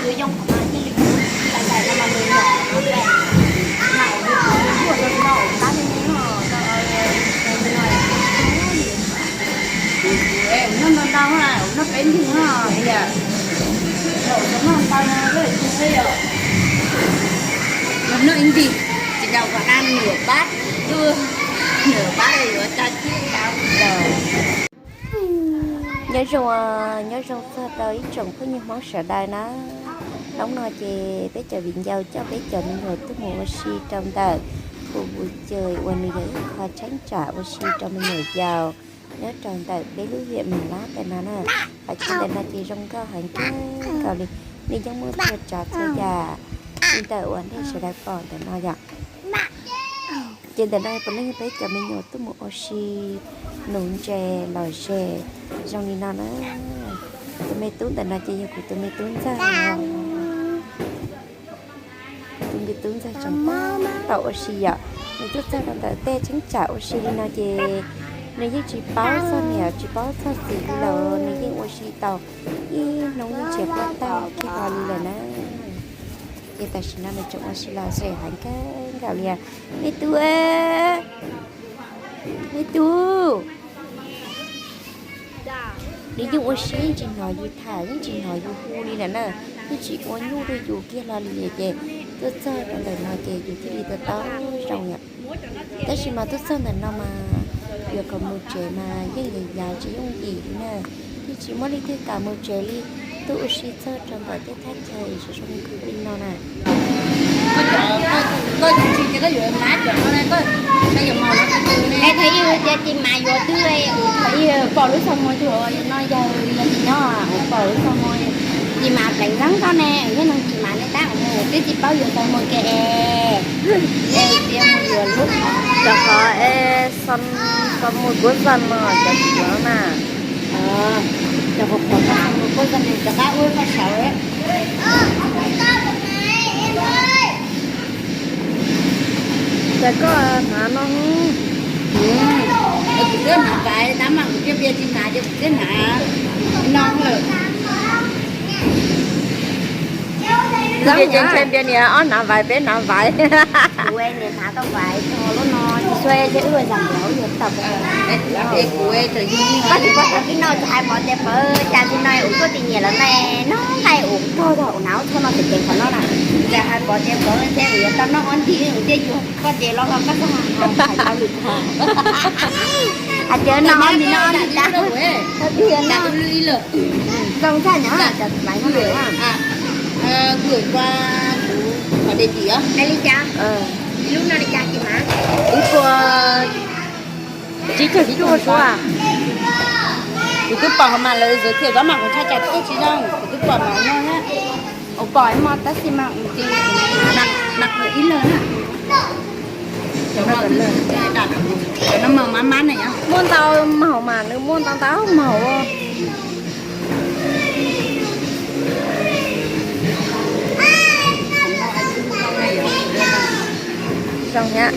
Noj ntau ntau, noj peb ntug no, noj ntau no, noj ib ntug, tsis daus kom daj, nws yuav pab, nws yuav pab yuav tsa tsib tau. Nyob zoo, nyob zoo txog rau ib tsoom phooj ywg Hmoob sawv daws na. Hnub no ces peb cov viv ncaus coj peb cov me nyuam tuaj mus ua si rau ntawm khu vui chơi uas nws yog ib qho cheeb tsam ua si rau me nyuam yaus nyob rau ntawm peb lub hiam Mem Lab ntawm no na. Hais txog ntawm no ces zoo nkauj heev kawg nkaus li, nws yeej muaj txhua tsav txhua yam li ntawm uas nej sawv daws pom ntawm no yom. Ces ntawm no puav leej yog peb cov me nyuam tuaj mus ua si nuv ntses lom zem zoo li no na. Tus me tub ntawm no ces yog kuv tus me tub ntxawg. Tus me tub ntxawg tseem tab tom ua si yom. Nws tuaj txog rau ntawm tej cheeb tsam ua si li no ces nws yeej tsis paub txog niam tsis paub txog txiv li lawm, nws yeej ua si tau ib hnub yeej tsis paub tag kiag hlo li lawm na. Ces tam sim no nws tseem ua si lom zem heev kawg nkaus li. Me tub, me tub. Nws yeej ua si yeej tsis hnov yus tham yeej tsis hnov yus hu li lawm na, yeej tsis ua nyuj rau yus kiag hlo li ces tuaj txog rau ntawm no ces yus thiaj li tau tau zoo yom. Tab sis mas tuaj txog ntawm no mas yuav kom mus tsev mas yeej yas yas tsis yooj yim li na, yeej tsis muaj leej twg kam mus tsev li, tuaj ua si txog rau ntawm tej thaj chaw zoo zoo li no na. Koj yuav mab cov no, koj yuav mab no, es thaum ub tias tis mas yuav twb, thaum ub pom lub xov muag tug no yawg li no, pom lub xov muag tis mas pleev nkees koj ne, yog no tis mas nej tab twb tsis paub yuav xov muag ke es, es tias mus yuav lub qhov, cov qhov xov muag kuab zaj no cov tsis yuav na. Cov qhov qhov xov muag kuab zaj ne rov qab ua koj saud. Cas koj hnav no? Kuv twb hnav vaiv tab mas kuv thiaj pia tsis hnav ces kuv twb hnav no lawm. Ntxeev ntshai npias niam ob hnav vaiv peb hnav vaiv. Kuv niam hnav tau vaiv txog lub no tsis txhua ces wb ua zam lawm wb yuav tau. Koj tsis pom tau tib no tsis hais pom tias pawv cas tsis no ua tuaj tim nyiam lawm ne, no nqaij ua rog tog ua hnav ua txhuaj no tseem ceev qhov no na. Cas hais pom tias pawv thiab yuav tau noj ob nti thiaj yuav koj ces los los koj txog hais tau lwm tag. Hais tias no ob nti no ob nti tas. Zoo tshaj nyab cov maiv no. Gửi qua kuv qhov địa chỉ á. Li cas? Lub no li cas tis mas? Ib puas tsib caug cuaj suab. Kuv twb pom mas lawv giới thiệu tab mas kuv tshaj cas tuaj tsis zoo, kuv twb pom mas no na. Ua pom ib mo tab sis mas ua ti mas ib lawg na. Cov no mas mab mab na yom. Muaj ntau maum mas nws muaj ntau ntau maum. Zoo thiab.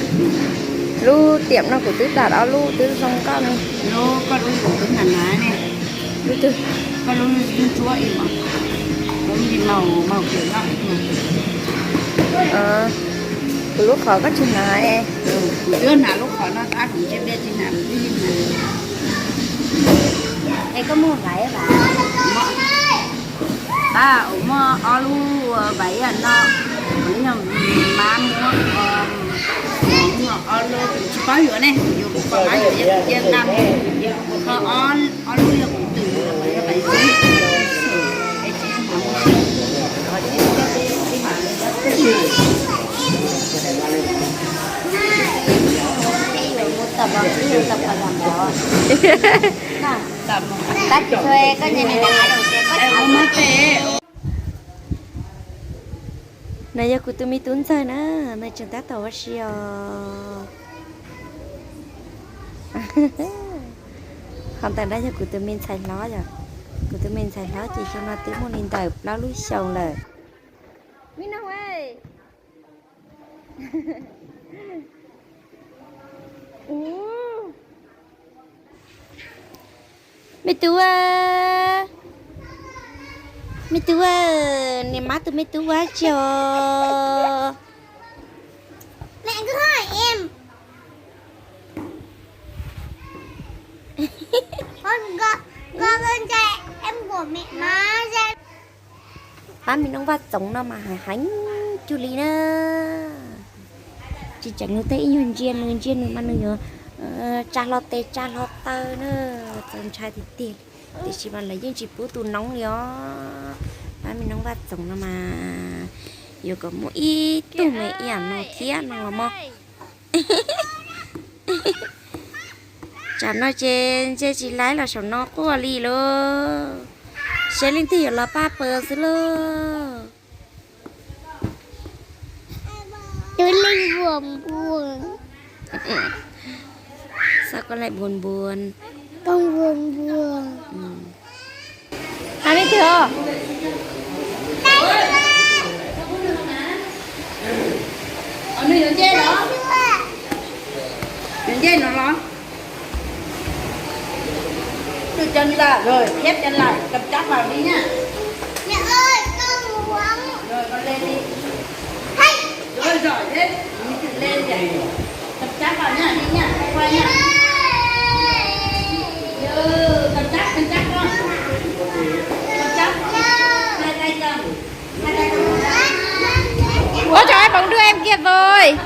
Lub tiam no kuv twb dam ob lub twb zoo nkauj ne. Lub koj lub kuv twb hnav hnav ne. Lub twg? Koj lub ntsuab ib, lub maum maum kiag no. Kuv lub qhov koj tsis hnav. Kuv twb hnav lub qhov no tab kuv cia li tsis hnav lub twg li hnav. Es koj muaj vaiv vas? Tab ua muaj ob lub vaiv yam no, yog mab muab, muaj ob lub tsis paub yuav ne, yuav kuv pom mab yuav yog kuv cia nqa mus, kho ob lub yog kuv twm, yog vaiv xwb. No yog kuv tus me tub ntxawg na, nws tseem tab tom ua si os. Qhov ntawm no yog kuv tus me ntxhais hlob yom. Kuv tus me ntxhais hlob ces xyoo no twb muaj li ntawm plaub lub xyoos lawm. Me no, me tub, Me tub, niam mab tus me tub ua tsi os? Pab me noob Vaj Txoov no mas hais heev cuag li na. Tsis tseem nws tej ib nyuag ntsia nws ntsia nws mas nws yuav tsa hlo tes tsa hlo taw na, txaus ntshai tiag tiag. Tiam sis mas lawv yeej tsis pub tus noob li os. Pab me noob Vaj Txoov no mas yuav kom muaj ib tug me ib yam no thiab no los mog. Tsam no ces ntshe tsis laib los saum no quaj li lauj. Saib leej twg yuav los pab pawg xwb lauj. Tus leej npuas npuas. Sao koj laim npuas npuas? Koj npuas npuas. Hais leej twg os? Nws yuav nce los? Yuav nce no los? Tôi cho là rồi, khép cho lại, cầm chắc vào đi nha. Rồi, con lên đi. Rồi, giỏi thế, mình tự lên nhỉ. Cầm chắc vào nha, đi nha, quay qua nha. Ờ, cầm chắc, cầm chắc con. Cầm chắc. Hai tay cầm. Hai tay cầm. Ôi trời ơi, bóng đưa em kiệt rồi.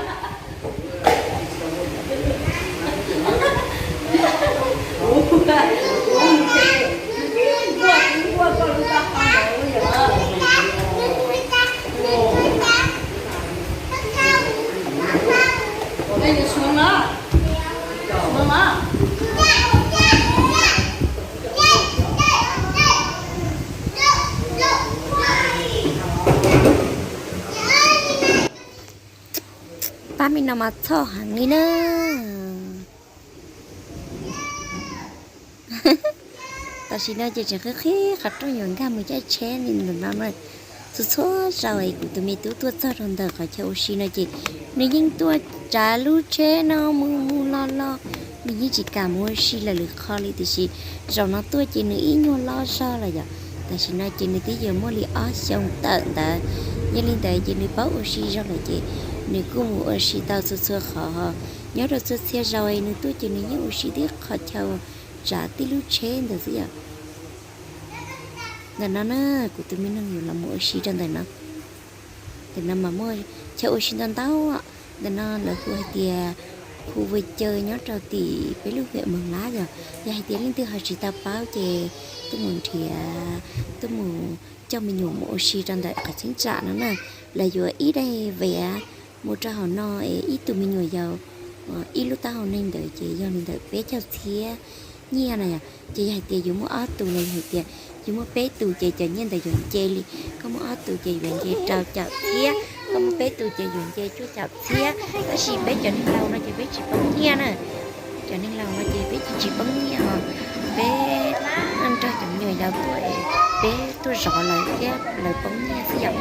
Pab me no mas txhoj heev li na. Tam sim no ces tseem qhib qhib qhov rooj yuav nkag mus caij tsheb li ntawm no na. Txhua txhua zaus es kuv tus me tub tuaj txog rau ntawm qhov chaw ua si no ces nws yeej tuaj tsav lub tsheb no mus mus los los, nws yeej tsis kam mus ua si lawm lwm qhov li. Tiam sis zaum no tuaj ces nws ib nyuag loj zog lawm yom, tam sim no ces nws twb yuav muaj li ob xyoos tawm ntawd. Yog li ntawd ces nws paub ua si zog lawm ces nws kuj mus ua si tau txhua txhua qhov. Nyob rau txhua txhia zaus nws tuaj ces nws yeej ua si tib qhov chaw, tsav tib lub tsheb ntawd xwb yom. Ntawm no na, kuv tus me noog yuav los mus ua si rau ntawm no. Ntawm no mas muaj chaw ua si ntau ntau. Ntawm no lawv hu hais tias khu vui chơi nyob rau tim peb lub huyện Mường Lát yom. Yog hais tias leej twg ho tsis tau paub ces tuaj mus nrhiav, tuaj mus coj me nyuam mus ua si rau ntawm qhov cheeb tsam no na. Lawv yuav ib daim viav mus rau hauv no es ib tug me nyuam yaus, ib lub taub hau neeg ntawd ces yog li ntawm peb caug txhiab nyiaj na yom. Ces yog hais tias yus muaj ob tug los yog hais tias yus muaj peb tus ces cov nyiaj ntawd yuav nce li. Koj muaj ob tus ces yuav nce rau caum txhiab, koj muaj peb tus ces yuav nce cuaj caum txhiab. Tab sis peb cov neeg laus no ces peb tsis poob nyiaj na. Cov neeg laus no ces peb tsis poob nyiaj os. Peb nrog cov me nyuam yaus tuaj, peb tuaj zov lawv thiab lawv poob nyiaj xwb yom.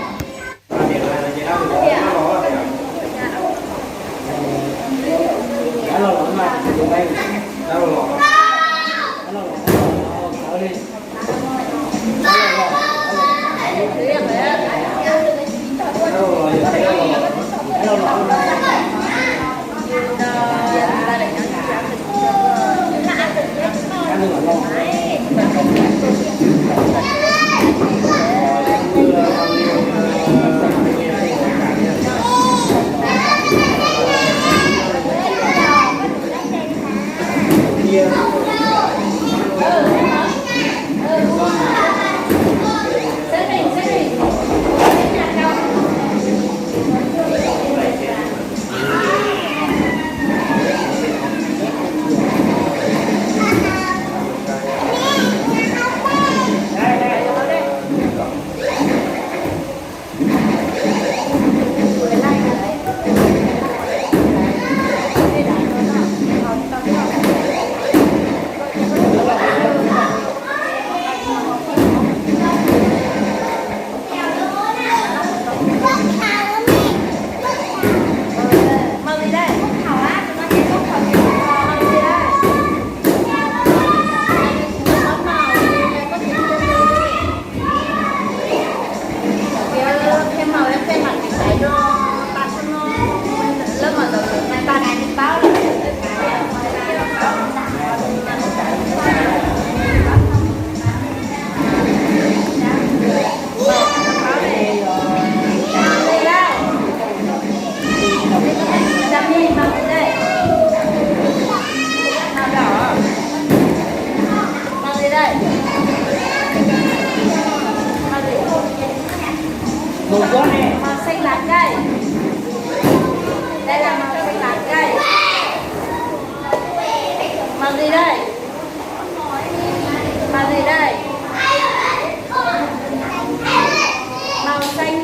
Xanh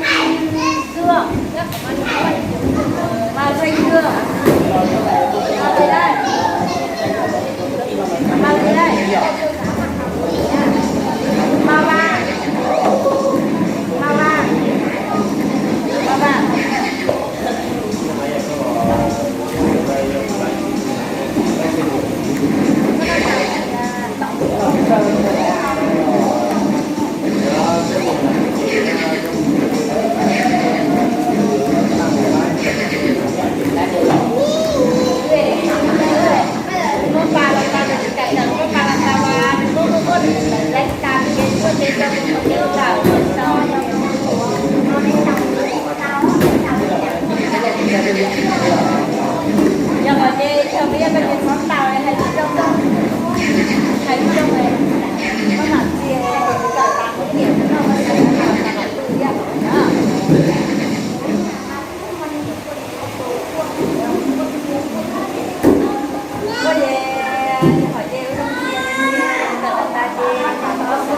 Dương, các bạn, màu xanh Dương. Màu gì đây? Màu gì đây? Màu vàng. Màu vàng. Màu vàng. Yog mas ces thaum peb yog koj ces txhob ntaus hais zoo, hais zoo, koj mam txias kom tas kuv niam no, koj ces hom ces ua zoo cia, kom tas tas ces mam tau sawv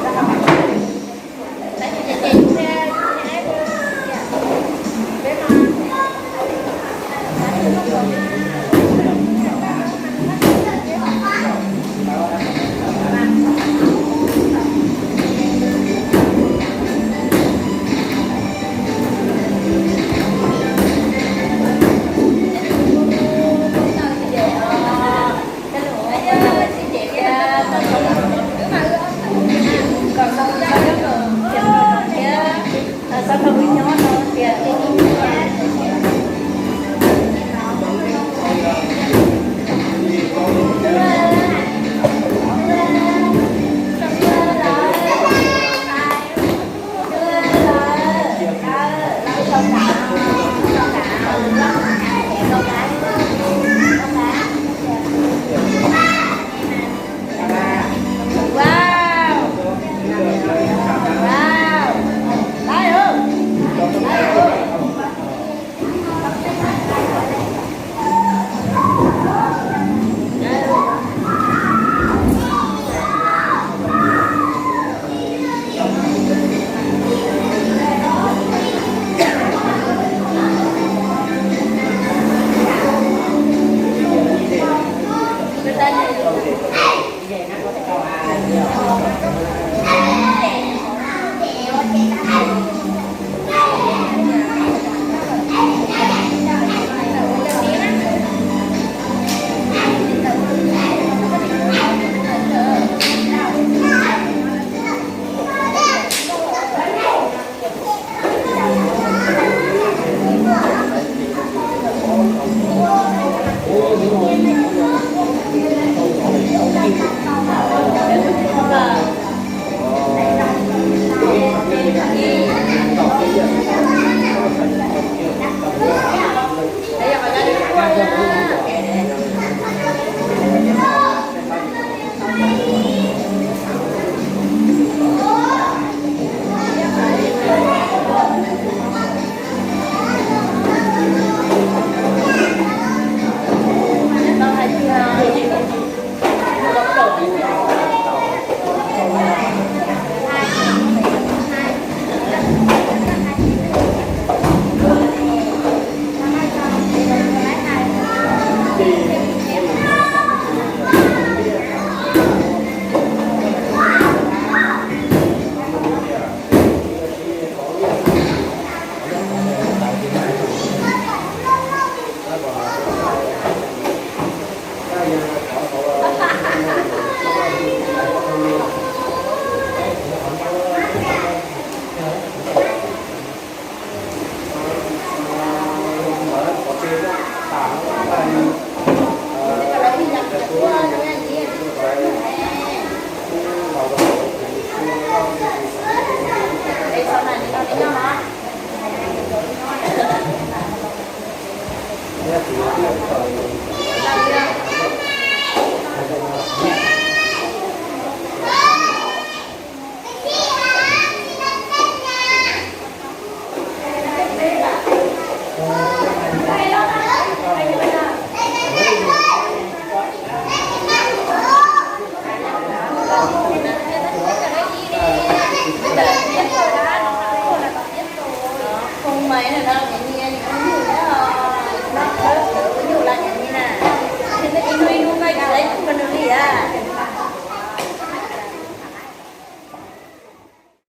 rau hauv.